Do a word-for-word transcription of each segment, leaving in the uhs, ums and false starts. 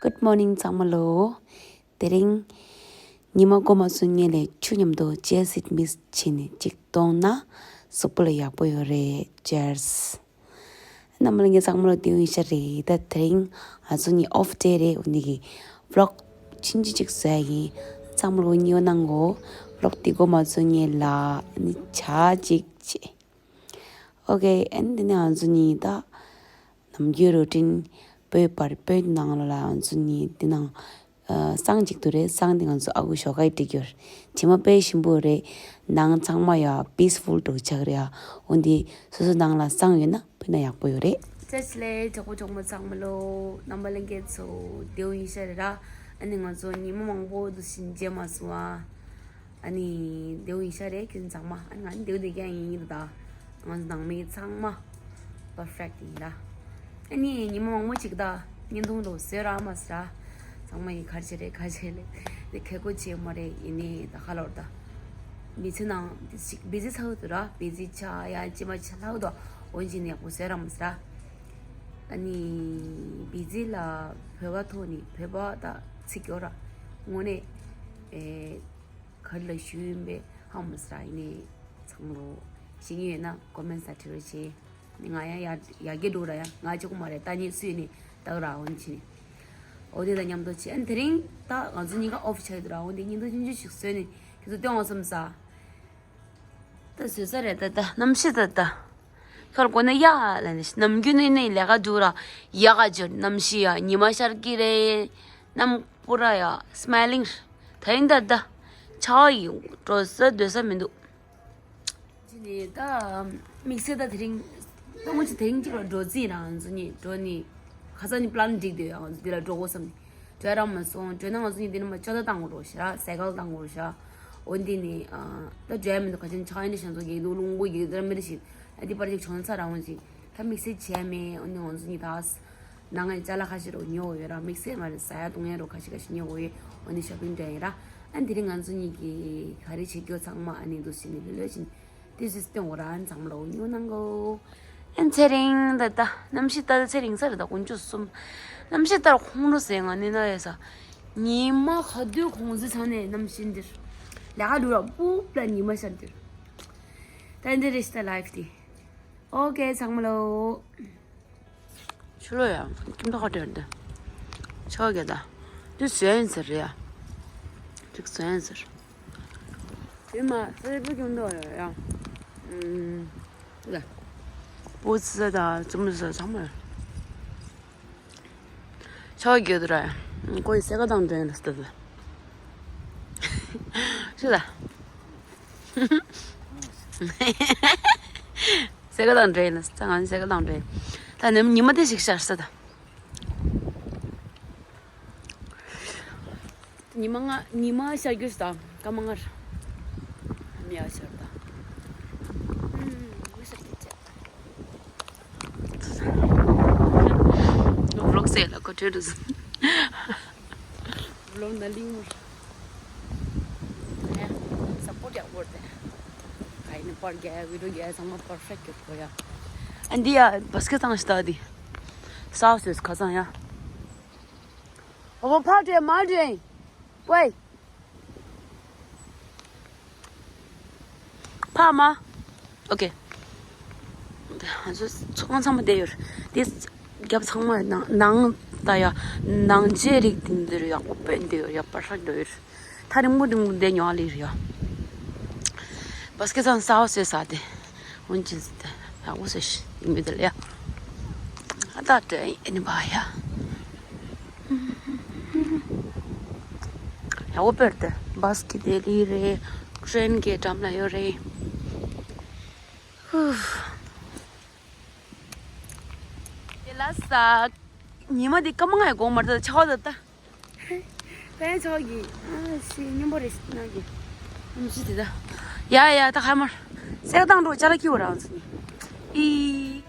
Good morning ཚང་མ་ལོ། དེ་རིང་ཉི་མ་དགོང་མ་སོང་ཉིན་ལས་ཆུ་མཉམ་དུ་ཅེ་སིད་མིས་བྱས་ནས་ཅིག་གཏོང་ན་གཟུགས་པོ་ལ་ཡག་པོ་ཡོད་རེད། Cheers། རྣམ་པ་ལྷན་རྒྱས་ཚང་མ་ལོ་བདེ་པོ་ཡིན་ཤག་རེད། ད་དེ་རིང་ང་ཚོ་གཉིས་ཨོཕ་ཌེ་རེད། འོ་ནི་གི་ཝི་ལོག་ཆུང་ཆུང་ཅིག་བཟོ་ཡ་ཡིན། ཚང་མ་ལོ་སྙིང་པོ་གནང་གོ། ཝི་ལོག་འདི་དགོང་མ་སོང་ཉིན་ལ་ནི་ཇ་ཅིག་བྱས། ཨོ་ཁེ། ཨན་དེ་ནས་ང་ཚོ་གཉིས་ད་ནམ་རྒྱུན་རུ་ཊིན་བོད་པར་བོད་ནང་ལ་ལ་ང་ཚོ་གཉིས་འདི་ནང་ཨ་བསང་གཅིག་ཏུ་རེད། བསང་འདི་ང་ཚོ་ཨ་ཁུ་ཞོགས་ཀས་སྒྲིག་ཡོད། དྲི་མ་དཔེ་ཞིམ་པོ་རེད། ནང་ཚང་མ་ཡ་པིས་ཕུལ་འགྲོ་ཆགས་རེད་ཡ། འོན་ཏེ་སོ་སོ་ནང་ལ་བསང་ཡོད་ན་ཕུལ་ན་ཡག་པོ་ཡོད་རེད། བཀྲ་ཤིས་བདེ་ལེགས་གྲོགས་པོ་གྲོགས་མོ་ཚང་མ་ལོ། རྣམ་པ་ལྷན་རྒྱས་ཚོ་བདེ་པོ་ཡིན་ཤག་རེད་ར། ཨ་ནི་ང་ཚོ་ཉི་མ་མང་པོ་འདུག་ཕྱིན་མཇལ་མ་སོང་ཨ། ཨ་ནི་བདེ་པོ་ཡིན་ཤག་རེད་ཁྱོད་ཚང་མ། ཨ་ནི་ང་ནི་བདེ་པོ་བདེ་རྐྱང་ཡིན་ད། ང་ཚོ་ནང་མི་ཚང་མ་པར་ཕེག་ཡིན་ད། ཨ་ནི་ཉི་མ་མང་པོ་ཅིག་ད་བརྙན་ཐུང་འགྲོ་བཟོས་ར་མ་ཟེར་ར། ཚང་མ་ཡིན་ག་རེ་བྱེད་རེད་ག་རེ་བྱེད་རེད། དེ་ཁེ་གོ་བྱེད་མ་རེད། ཡིན་ནི་ད་ཁ་ལོར་ད། མི་ཚེ་ནང་དེ་ཅིག་བི་ཛི་ཚ་གི་འདུག་ར། བི་ཛི་ཆགས་ཡ་ཅི་མ་ཆགས་ལྷག་འདུག་འོན་ཅིག་ནི་ཡག་པོ་བཟོས་ར་མ་ཟེར་ར། ཨ་ནི་བི་ཛི་ལ་བོད་པ་ཐོག་ནས་བོད་པ་ད་ཚིག་སྐྱོ་ར། དངོས་གནས་ཨེ། ག་རེ་ལ་ཞུ་ཡིན་པས་ཧ་མ་སི་ར། ཡིན་ནའི་ཚང་མ་ལོ་ཤེས་ཀྱི་ཡོད་ན་ཀོ་མེན་ཊི་ས་བྲིས་རོགས་བྱེད། ནི་ང་ཡང་ཡར་ཡར་རྒྱས་འགྲོ་ར་ཡ། ང་གཅིག་པོ་མ་རེད། ལྟ་མཁན་སུ་ཡིན་ནའི་ལྟ་གི་ར། འོན་ཕྱིན་འོ་དེ་དང་མཉམ་དུ་བྱེད། ཨ་ནི་དེ་རིང་ད་ང་ཚོ་གཉིས་ཀ་ཨོཕ་ཆགས་ཡོད་ར། འོ་དེ་བརྙན་ཐུང་ཆུང་ཆུང་ཞིག་བཟོས་ནས་ཁྱེད་ཚོ་སྟོན་འོང་བསམ་ས། ད་བཟོས་ས་རེད། ད་ད་གནམ་གཤིས་ད་ད། ཁྱོད་དགོས་ན་ཡ་ལ་ནི་ནམ་རྒྱུན་ནི་ནི་ལས་ཀ་འགྲོ་ར་ཡག་ག་འཇོར། གནམ་གཤིས་ཡ་ཉི་མ་ཤར་གི་རེད། གནམ་པུ་ར་ཡ་སྨའི་ལིང་། ད་ཡིན་ད་ད་ཆར་པ་ཡིན་འགྲོ་ས་སྡོད་ས་མི་འདུག་ཅི་ནི་ད་དམིགས་བསལ་ད་དེ་རིང་ད་ངོ་ཅི་དེ་རིང་གཅིག་ལ་འགྲོ་རྩིས་རང་ཚོ་གཉིས་འགྲོ་ནི་ཁ་སང་ནི་པི་ལན་སྒྲིག་འདོད་ཡ། ང་ཚོ་འདི་ལ་འགྲོ་དགོས་བསམ་ནི་འགྲོ་ཡ་རང་མ་སོང་། འགྲོ་ན་ང་ཚོ་གཉིས་འདི་ནས་མ་ཅོ་ད་བཏང་དགོས་རོགས་ཤ་སའི་ཀལ་བཏང་དགོས་རོགས་ཤ། འོ་འདི་ནི་ཨ་ད་འགྲོ་ཡ་མི་འདུག་ག་ཅན་ཆགས་ཡིན་ནི་ཞང་ཚོ་གེགས་འདུག་རླུང་བུ་གེགས་འདུག་ར་མི་འདུག་ཞིག་ཨ་འདི་པར་ཅིག་བྱུང་ཚར་རང་ཅིག་ད་དམིགས་བསལ་བྱས་མེད། འོ་ནི་ང་ཚོ་གཉིས་ད་ནང་ངའི་ཅ་ལག་ཁ་ཤས་རོགས་ཉོ་འོ་ཡོད་ར། དམིགས་བསལ་མ་རེད། ཟ་ཡ་བཏུང་ཡ་རོགས་ཁ་ཤས་ཁ་ཤས་ཉོ་འོ་ཡོད། འོ་ནི་ཤོ་པིང་འགྲོ་ཡིན་ར། ཨ་འདི་རིང་ང་ཚོ་གཉིས་ཀྱི་ག་རེ་བྱེད་རྒྱུ་ཚང་མ་ཨ་ནི་འདུག་ཟིན་ནི་ལོས་ལོས་ཕྱིན། དེ་སི་སྟོན་འོ་ར་ཚང་མ་ལོ་ཉོ་གནང་གོ། ཨན་ཚེ་རིང་ད་ད་གནམ་གཤིས་ལྟར་ཚེ་རིང་ས་རེད། ད་དགུན་ཆུ་གསུམ། གནམ་གཤིས་ལྟར་ཁོང་ཁྲོ་ཟེར་ང་ནི་ན་ཡོད་ས། ཉི་མ་ག་དུས་གོང་ཟི་ཚང་ནས་གནམ་གཤིས་འདིར་ལས་ཀ་འགྲོ་ར་པུ་པ་ལ་ཉི་མ་ཤར་འདིར། ད་འདི་རེད་ཤི་ད་ལའིཕ་དེ། ཨོ་ཀེ་ཚང་མ་ལོ། ཆུ་ལོ་ཡ། ཁྱིམ་ཐོག་ཁ་བྲལ་འདི། ཆོག་གེ་ད། འདི་ཟོན་ཟེར་རེད་ཡ། ཅིག་ཟོན་ཟེར། དེ་མ་ཟེར་བུ་ཁྱིམ་ཐོག་ཡོད་ཡ། ཨུམ། ལ། པོ་ཙི་ད་ཙི་མུ་ཟ་ཚང་མ་ཡོད། ཆོག་གེ་དུ་ར་ཡ། ཀོ་ཡི་སེ་ག་དང་འདྲེན་ལ་སྟ་ད། ཤི་ད། སེ་ག་དང་འདྲེ་ཡིན་ན་ས་ང་ནི་སེ་ག་དང་འདྲེ། ད་ནི་ཉི་མ་དེ་ཞིག་ཤར་ས་ད། ཉི་མ་ང་ཉི་མ་ཤར་རྒྱུ་ཞིག་ད་སྐར་མ་ལྔར། མི་ཡ་ཤར་ད། ཨུམ་མི་ཤར་གྱི་ཆེ། ཝི་ལོག་སེ་ལ་ཁོ་བྲོས་འགྲོ་སོང་། ཝི་ལོག་ན་ལིང་མོ། ཨེ། སཔོར་ཡག་པོ་རེད། ག་ཡིན་ན་པར་རྒྱག་ཡ་བི་ཌིའོ་རྒྱག་ཡ་ཚང་མ་པར་ཕེག་ཡོད་གོ་ཡ། ཨ་འདི་ཡ་བ་སི་ཀེ་ཊི་བཏང་ཞིག་ད་འདི། སའོ་སི་ཁ་སང་ཡ། ཨོ་བོ་ཕར་འདྲེན་མར་འདྲེན། ཝེ། ཕ་མ། ཨོ་ཀེ། ང་ཚོ་ཚོང་ཁང་ཚང་མ་བསྡད་ཡོད་རེད། དེ་རྒྱབ་ཚང་མ་ནང་ནང་ད་ཡ་ནང་ཆས་རིགས་དེ་འདིར་ཡག་པོ་སྤེལ་འདི་ཡོད། ཡག་པར་ཧྲག་འགྲོ་ཡོད་རེད། ཐག་རིང་པོ་རིང་པོ་བསྡད་མྱོང་ལེ་རེད་ཡ། བ་སི་ཀེ་ཊི་ཚང་གསར་པ་བཟོས་ས་དེ། འོན་ཅིང་ཟེར་ཏེ་ཡག་པོ་བཟོས་ཤིག་ཡིན་མི་དེ་ལ་ཡ། ཨ་ད་དྲན་ཨེ་ནི་བ་ཡ། ཡག་པོ་སྤེལ་ཏེ་བ་སི་ཀེ་ཊི་དེ་ལི་རེད། ཀྲེན་གྱི་འགྲམ་ལ་ཡོད་རེད། ཧུ། དེ་ལ་ས། ཉི་མ་དེ་སྐར་མ་ལྔ་ཡི་གོང་མར་ད་ཆར་པ་ད་ལྟ། ད་ཡང་ཆར་པ་གི། ཨ་ཤི་སྙོམས་པོ་རེད་ཤི་ན་གི། ཨམ་ཤི་དེ་ད། ཡ་ཡ་ད་ཁ་མར། སེ་ག་བཏང་འགྲོ་ཅ་ལག་ཁྱི་བོ་རང་ཚོ་ནི། ཨི།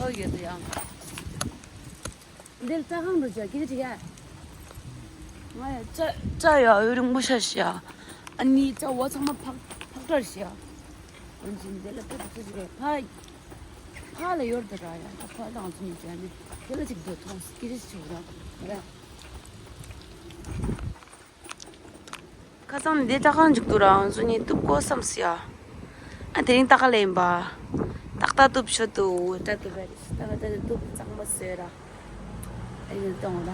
ཐོག་ཡོད་དུ་ཡང་། འདིར་ལྟ་གང་འགྲོ་ཅག་གི་རེད་ཡ། ང་ཡ་ཅ་ཅ་ཡ་ཡུ་རིང་པོ་ཤ་ཤ། ཨ་ནི་ཅ་བ་ཚང་མ་ཕག་ཕག་ཏྲར་ཤ། ཨོན་ཅིན་འདི་ལ་ཏོག་ཏོག་ཅིག་རེད་ཕ། ཕ་ལ་ཡོར་དུ་ར་ཡ་ད་ཕ་དང་ཚུན་ཅ་ནི་དེ་ལ་ཅིག་འདོད་ཐོང་སི་ཀི་རེ་ཆུ་ར་ར། ཁ་སང་ནས་འདི་སྐྲ་ཁང་འཇུག་ཏུ་རང་བཟོ་ནས་གཏུབ་དགོས་བསམ་སི་ཡ། ཨ་དེ་རིང་ཏག་ལེན་པ། ཏག་ཏག་གཏུབ་ཤོད་དུ་སྐྲ་གཏུབ་པ་རེད་ཏག་ཏག་གཏུབ་གཙང་མ་བཟོས་ར། ཨ་ཡིན་གཏོང་ར།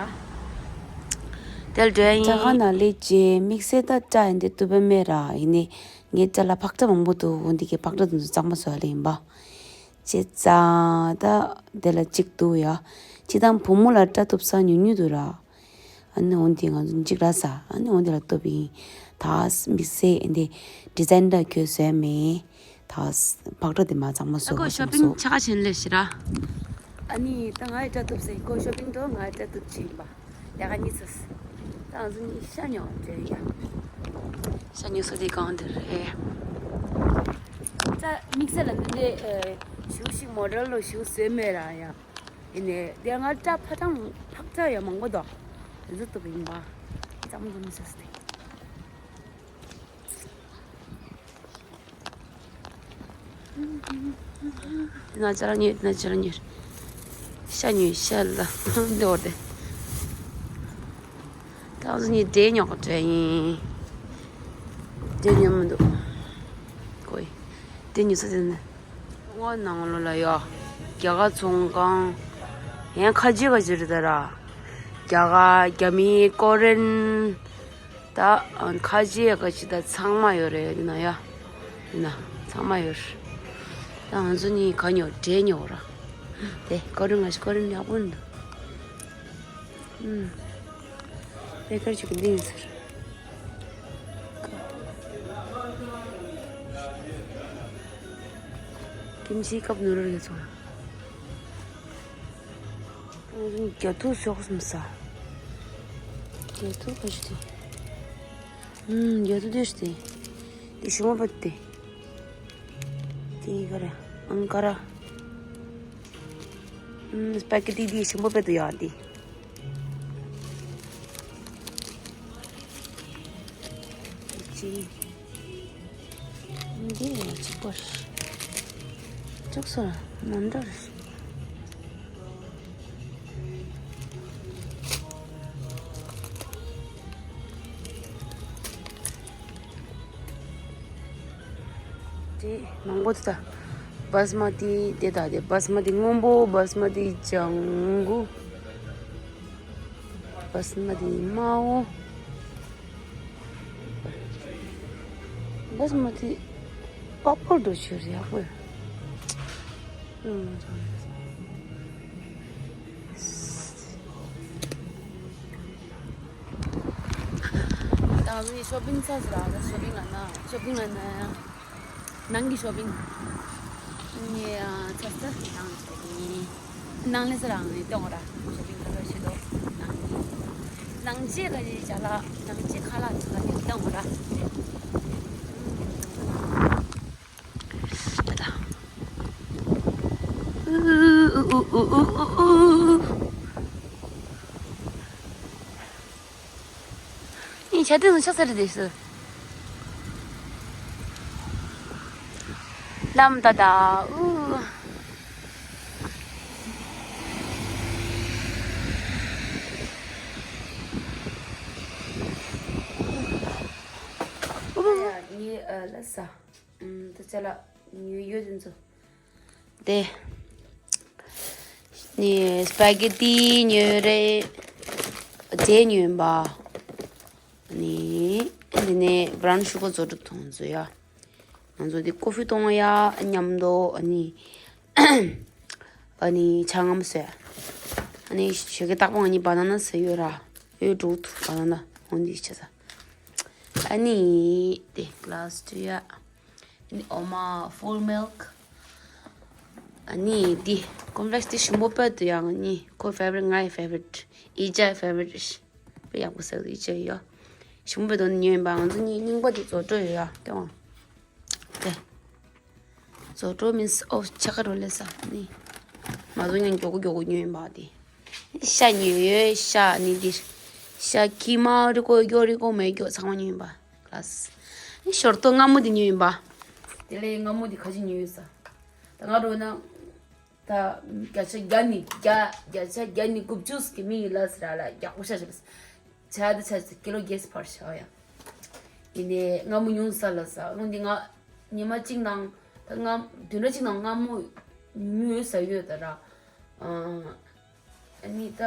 དེ་ལ་འགྲོ་ཡིན། སྐྲ་ཁང་ནང་སླེབས་རྗེས་དམིགས་བསལ་ད་སྐྲ་ཡིན་དེ་གཏུབ་པ་མེད་ར་ཡིན་ནས་ངའི་སྐྲ་ལ་ཕག་སྐྲ་མང་པོ་འདུག་འོ་འདི་གའི་ཕག་སྐྲ་དེ་ཚོ་གཙང་མ་བཟོ་ཡ་ལེན་པ། བྱས་ཙང་ད་དེ་ལ་གཅིག་འདུག་ཡ། སྤྱིར་བཏང་བུ་མོ་ལ་སྐྲ་གཏུབ་ས་ཉུང་ཉུང་འདུག་ར། ཨ་ནི་འོན་ཏེ་ང་ཚོ་གཅིག་ར་ས་ཨ་ནི་འོན་ཏེ་ལ་གཏུབ་ཡིན། ད་དམིགས་བསལ་འདི་ཌི་ཛའིན་འདྲ་ཁྱོད་བཟོས་མེད། ད་ཕག་སྐྲ་དེ་མ་གཙང་མ་བཟོ་ཨ་ཁོ་དགོས་ཤོ་བསམ་པིང་སོང་། ཆ་ག་ཆེན་ལེ་ཤི་ར། ཨ་ནི་ད་ང་ཡི་སྐྲ་གཏུབ་སའི་ཁོ་ཤོ་བསམ་པིང་དོ་ང་ཡི་སྐྲ་གཏུབ་ཆེན་པ། ལས་ཀ་གཉིས་ཚུད། ད་ང་ཚོ་གཉིས་ཤ་ཉོ་བ་འདྲ་ཡ། ཤ་ཉོ་ས་དེ་གང་དེ་རེད། ད་དམིགས་བསལ་ལ་འདི་འདྲའི་ཞུ་ཞིག་མོ་ཌེལ་ལོ་ཞུ་བཟོས་མེད་ར་ཡ། ཡིན་ནའི་དེ་སྔ་སྐྲ་ཕ་ཐང་ཕག་སྐྲ་ཡང་མང་པོ་འདུག་འདི་ཚོ་གཏུབ་ཡིན་པ། གཙང་མ་གཏུབ་མི་ཤེས་ཏེ། དེ་ན་ཅ་ལག་ཉོས། དེ་ན་ཅ་ལག་ཉོས། ཤ་ཉོས་ཤ་ལ་འདི་བར་དེ། ད་ང་ཚོ་གཉིས་འབྲས་ཉོ་ག་འགྲོ་ཡིན། འབྲས་ཉོ་མི་འདུག་ཁོས་འབྲས་ཉོ་ས་དེ་ནས། སྔོན་ནང་ལོ་ལ་ཡོ། རྒྱ་གར་ཚོང་ཁང་། ཡང་ཁ་ཆེ་ཁ་ཆེ་རེད་ད་ར། རྒྱ་གར་རྒྱ་མི་ཀོ་རེན། ད་ཁ་ཆེ་ཁ་ཆེ་ད་ཚང་མ་ཡོད་རེད་ཡིན་ན་ཡ། ཡིན་ན་ཚང་མ་ཡོད་རེད། ད་ང་ཚོ་གཉིས་ག་ཉོ་འབྲས་ཉོ་ར། དེ་ཀོ་རེན་ང་ཞིག་ཀོ་རེན་ཡག་པོ་འདུག་ཨུམ། པེ་ཀར་ཅིག་གི་ལིང་ཟེར། ཀིམ་ཅི་ཀབ་ནུ་རུ་ལ་ཚོང་། རྒྱ་ཐུག་ཤོག་སམ་ས། རྒྱ་ཐུག་ག་ཞིག་དེ། ཨུམ། རྒྱ་ཐུག་དེ་ཞིག་དེ། དེ་ཞི་མོ་པ་དེ། དེ་ག་ར། ཨང་ག་ར། ཨུམ། སྤ་གི་ཏི་དེ་ཞི་མོ་པ་དེ་ཡ་དེ། ཅི། འདི་ཡང་གཅིག་པ་རེད། བཙུགས་སོ་ནམ་འགྲོ་རེད། དེ་མང་པོ་དེ་ད། བྷ་སི་མ་ཏི་དེ་ད་དེ་བྷ་སི་མ་ཏི་སྔོན་པོ། བྷ་སི་མ་ཏི་ལྗང་གུ། བྷ་སི་མ་ཏི་དམར་པོ། བྷ་སི་མ་ཏི་པར་པལ་འདྲ་ཞིག་ཡག་པོ་ཡོད། ད་བི་ཤོ་པིང་ཚར་ཟེར་ར། ཤོ་པིང་ལ་ན། ཤོ་པིང་ལ་ན། ནང་གི་ཤོ་པིང་། ངས་ཚར་ཚར་ནང་ཤོ་པིང་། ནང་ལས་ཟེར་ར་ནས་གཏོང་ར། ཤོ་པིང་ཁ་ཁ་ཤི་དོ། ནང་གི། ནང་ཆེ་ག་ནས་ཅ་ལག་ནང་ཆེ་ཁ་ལག་ཚ་ག་ནས་གཏོང་ར། ད་ད། ཨུ་ཨུ། ཨིན་ཆ་དེ་ཚོ་ཆགས་ས་རེད་དེ་སུ། ལམ་ད་ད་ཨུ། ངའི་ཨ་ལ་ས། ཨུམ། ད་ཅ་ལག་ཉོས་ཡོད་དེ་ཚོ། དེ། ནི་སྤ་གེ་ཏི་ཉོས་རེད། དེ་ཉོས་པ། ནི། འདི་ནས་བྷ་རའུན་ཤུ་གར་བཙོ་བཀྲུ་གཏོང་ཚོ་ཡ། ང་ཚོ་འདི་ཀོ་ཕི་གཏོང་ཡ་མཉམ་དུ་ཨ་ནི། ཨ་ནི་ཆང་ངམ་ཟོས། ཨ་ནི་ཞོགས་ཀའི་རྟག་པར་ང་གཉིས་བ་ན་ན་ཟོས་ཡོད་ར། ཡོད་འགྲོ་ཐུབ་བ་ན་ན་འོ་འདི་བྱས་ས། ཨ་ནི་དེ་གླ་སི་དུ་ཡ། ཨ་ནི་འོ་མ་ཕུལ་མིལ་ཀི། ཨ་ནི་དེ་ཀོན་ཕི་ལེག་སི་དེ་ཞིམ་པོ་དཔེ་འདུག་ཡ། ང་གཉིས་ཁོའི་ཕེ་ཝ་རི་ཊི། ངའི་ཕེ་ཝ་རི་ཊི། ཨི་ཅའི་ཕེ་ཝ་རི་ཊི། དཔེ་ཡག་པོ་ཟེར་འདུག་ཨི་ཅའི་ཡ། ཞིམ་པོ་དཔེ་འདུག་ཉོས་ཡིན་པ། ང་ཚོ་གཉིས་རྙིང་པ་དེ་བཙོ་བཀྲུ་ཡོད་ཡ། དེ་བ། དེ། བཙོ་བཀྲུ་མིན་སི་ཨོ་ཆ་ཁ་རོ་ལེ་ས་ནི། མ་བཟོ་ཉན་མགྱོགས་པོ་མགྱོགས་པོ་ཉོས་ཡིན་པ་དེ། ཤ་ཉོས་ཡོད། ཤ་ནི་འདི། ཤ་ཁྱི་མ་རི་ཀོ་ཡོ་རི་ཀོ་མེ་ཀྱོ་ཚང་མ་ཉོས་ཡིན་པ། ལགས། ཞོར་ཏོ་སྔ་མོ་འདི་ཉོས་ཡིན་པ། དེ་ལས་སྔ་མོ་འདི་ཁ་ཅིག་ཉོས་ཡོད་ས། ད་ང་རོ་ན། ད་བརྒྱ་ཆ་བརྒྱ་ནི་བརྒྱ་བརྒྱ་ཆ་བརྒྱ་ནི་དགུ་བཅུ་གི་མི་ཡིན་ལ་ཟེར་ལ་རྒྱག་པོ་ཤ་ཤ་བས། ཆ་ད་ཆ་ཀི་ལོ་བརྒྱད་ཕར་ཤ་ཡ། ཡིན་ནའི་སྔ་མོ་ཉུང་ས་ལ་ས་ལོ་འདི་ང་ཉི་མ་གཅིག་ནང་ད་ང་བདུན་ཕྲག་གཅིག་ནང་སྔ་མོ་ཉུང་ཡོད་ས་ཡོད་ད་ར། ཨ་ནི་ད།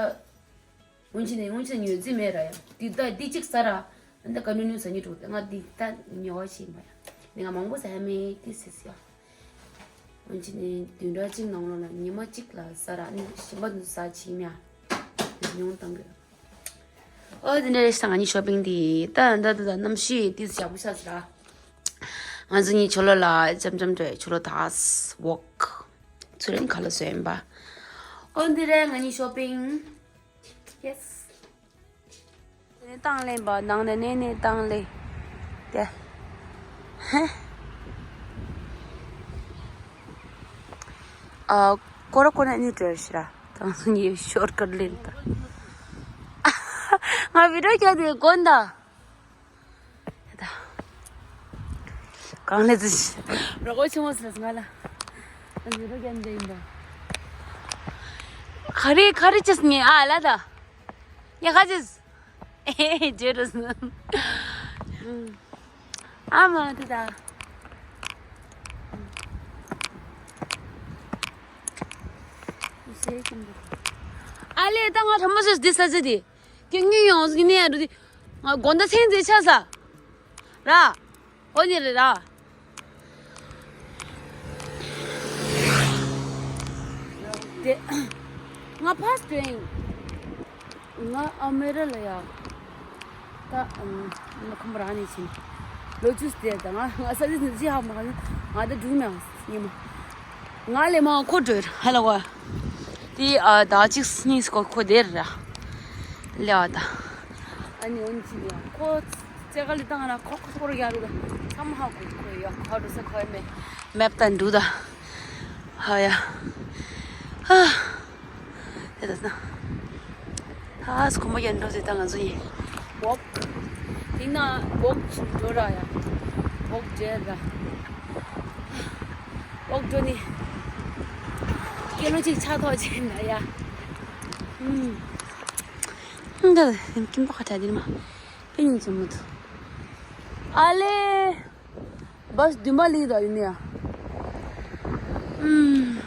སྔོན་ཆད་ནས་སྔོན་ཆད་ཉོས་རྩིས་མེད་ར་ཡ། འདི་ལྟ་འདི་གཅིག་ཟ་ར། ཨ་ནི་ད་ག་ནུ་ནུ་ཟ་ཉི་དྲུག་ང་འདི་ལྟ་ཉོ་བ་ཞིག་ཡིན་པ་ཡ། འདི་ང་མང་པོ་ཟ་ཡ་མེད་ཏི་སི་སི་ཡ། སྔོན་ཆད་ནས་བདུན་ཕྲག་གཅིག་ནང་ལོགས་ལ་ཉི་མ་གཅིག་ལ་ཟ་ར་ཨ་ནི་གཞན་པ་འདི་ཟ་ཕྱིན་ཡ། ཉུང་བཏང་གི། ཨོ་འདི་འདྲ་རེད་ཤག་ང་གཉིས་ཤོ་པིང་འདི་ད་ད་ད་ད་གནམ་གཤིས་ཏི་སི་ཡག་པོ་ཤག་ཟེར་ར། ང་ཚོ་གཉིས་ཆུ་ལོག་ལ་འཆམ་འཆམ་འདྲ་ཆུ་ལོག་ད་ཝོག་ཚུར་རིང་ཁ་ལ་བཟོས་ཡིན་པ། ཨོ་འདི་རེད་ང་གཉིས་ཤོ་པིང་། Yes། དེ་ནས་བཏང་ལེན་པ་ནང་ནས་ནས་ནས་བཏང་ལེན། དེ། ཧེ། ཨ། ཀོ་ར་ཀོ་ན་ནི་བྲལ་ཤི་ར། དང་སུ་ཉི་ཤོར་ཀར་ལེན་ད། ང་བི་ཌིའོ་རྒྱག་དེ་དགོན་ད། ད། གང་ལས་ཙི། རོགས་ཆུང་མ་སི་ལ་སྔ་ལ། ང་བི་ཌིའོ་རྒྱག་འདི་ཡིན་པ། ག་རེ་ག་རེ་ཅི་སྙེ་ཨ་ལ་ད། ཡ་ག་ཅི། ཨེ་ཇེ་རུ་སུ། ཨ་མ་དེ་ད། ཨ་ལེ་ད་ང་ཁྲ་མོ་སོས་འདི་ས་ཟི་དེ། ཀྱི་ངའི་ཡོང་ཟི་ནས་ཡ་འགྲོ་དེ། ང་དགོན་ད་མཚན་མཛེས་ཆ་ས། ར། ཨོ་ནི་རེད་ར། དེ། ང་ཕར་སྟོན། ང་ཨ་མེ་རི་ལ་ཡ། ད་ཨམ། ང་ཁམས་ར་ནས་ཕྱིན། ལོ་བཅུ་སྟེ་ད་ང་ང་ས་ཆ་ནས་ཅི་ཧ་མ་ག་ང་ད་འགྲུག་མེད་ཨང་ཉི་མ། ང་ལས་མང་ཁོ་འགྲོ་ཧ་ལ་བ། དེ་ཨ་ད་གཅིག་གཉིས་ཁོ་ཁོ་དེར་ར། ལེ་བ་ད། ཨ་ནི་འོན་ཅི་ཡ་ཁོ་ཅེ་ག་ལི་བཏང་ན་ཁོ་ཁོ་ར་ཡ་རུ་ད་ཚམ་ཧ་གོ་ཁོ་ཡ་ཁོ་རུ་ས་ཁོ་མེ་མེབ་ད་འགྲུག་ད། ཧ་ཡ། ཧ། དེ་ད་ན། ཧ་སྐུ་མོ་ཡན་འགྲོ་ཟེ་ད་ང་ཚོ་ཡིན། ཝོག་དེ་ན་ཝོག་འགྲོ་ར་ཡ། ཝོག་འགྲོ་ར། ཝོག་འགྲོ་ནི། ཀི་ལོ་གཅིག་ཆགས་ཐོག་ཅིག་ན་ཡ། ཨུམ། འདི་ཀིམ་པ་ཁ་ཏྲ་དེ་མ། པེ་ཉིན་ཚོ་མོ་དུ། ཨ་ལེ། བས་བདུན་པ་ལི་དོ་ཡིན་ཡ། ཨུམ།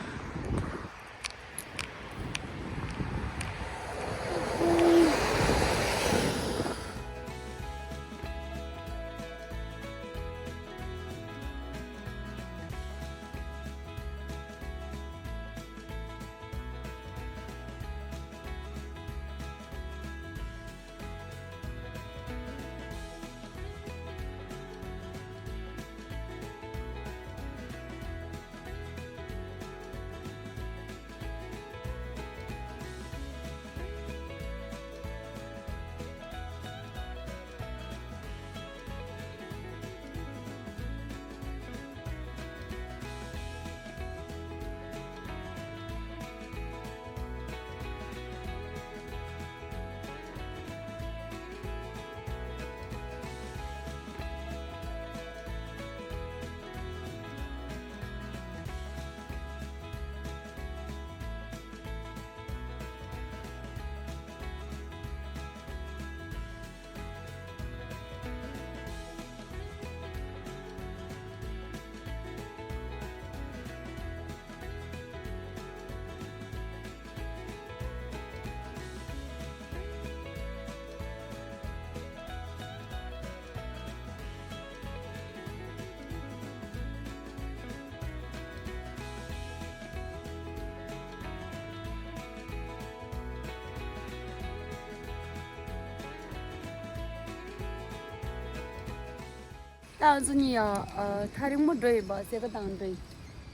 ད་ང་ཚོ་གཉིས་ཡ། ཨ། ཐག་རིང་མོ་འགྲོ་ཡིན་པ་སེ་ཀ་དང་འགྲོ་ཡིན།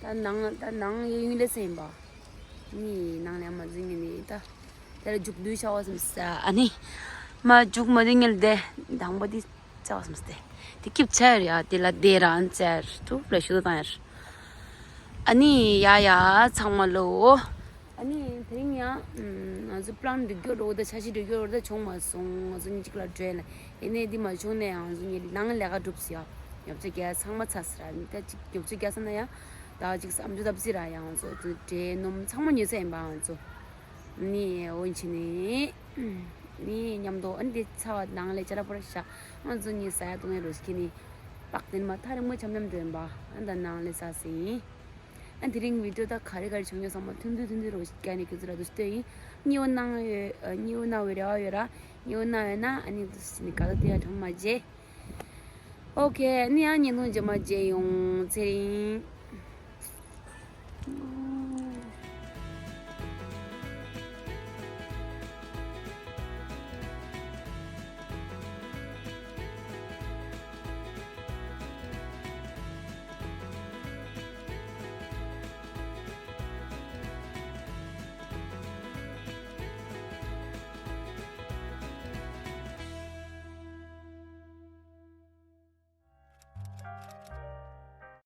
ད་ནང་ད་ནང་ཡིན་ཡིན་ལེ་སེ་ཡིན་པ། གཉིས་ནང་ལ་མ་འཛིན་གི་ནི་ད། དེ་ལ་མཇུག་བསྡུ་བྱ་བ་སེམས་ས་ཨ་ནི། མ་མཇུག་མ་འཛིན་གི་ལ་དེ་དང་པོ་དེ་བྱ་བ་སེམས་ས་དེ། དེ་སྐྱིབས་ཚར་ཡ་དེ་ལ་དེ་རང་ཚར་དུ་ལ་ཞུ་དང་ཡར། ཨ་ནི་ཡ་ཡ་ཚང་མ་ལོ། ཨ་ནི་དེ་རིང་ཡང་ང་ཚོ་པི་ལན་འགྲིག་རྒྱུ་རོ་ད་འཆར་གཞི་འགྲིག་རྒྱུ་རོ་ད་བྱུང་མ་སོང་། ང་ཚོ་གཉིས་གཅིག་ལ་འགྲོ་ཡ་ལ་ཡིན་ནའི་འདི་མ་བྱུང་ནའི་ང་ཚོ་གཉིས་ནང་ལས་ཀ་སྒྲུབ་སི་ཡ། ཉོབ་ཆ་རྒྱག་ཚང་མ་ཚར་སི་ར་ནི་ད་ཅིག་ཉོབ་ཆ་རྒྱག་ས་ན་ཡང་ད་ཅིག་བསམ་ཚུལ་བཏབ་སི་ར་ཡང་ང་ཚོ་དུ་འབྲས་སྣུམ་ཚང་མ་ཉོས་ས་ཡིན་པ་ང་ཚོ་ནི་འོན་ཆི་ནི་ནི་མཉམ་དུ་ཨ་ནི་འདི་ཚ་བ་ནང་ལས་ཅ་ར་པོ་ར་ཤ་ང་ཚོ་གཉིས་ཟ་ཡ་བཏུང་ཡ་རོ་ཞིག་གི་ནི་པག་དེ་ནི་མ་ཐག་རིང་མོ་འཆམ་འཆམ་འགྲོ་ཡིན་པ་ཨ་ད་ནང་ལས་ཟ་སི་ཡིན། ཨ་དེ་རིང་བི་ཌིའོ་ད་ག་རེ་ག་རེ་བྱུང་ཡོད་ཚང་མ་ཐུང་ཐུང་ཐུང་ཐུང་རོ་ཞིག་ཀྱ་ནི་ཁྱོད་ཚོ་ལ་དུ་སྟོན་ཡིན། སྙིང་བོ་གནང་ཡོད་སྙིང་བོ་གནང་བའི་རེ་བ་ཡོད་ར། སྙིང་བོ་གནང་ཡོད་ན་ཨ་ནི་དུ་སི་ནི་ག་ད་དེ་ཡ་གྲོང་མ་རྗེ། ཨོ་ཁེ་ཨ་ནི་ཡང་ཉིན་ཐུང་རྗེས་མ་མཇལ་ཡོང་ཚེ་རིང་།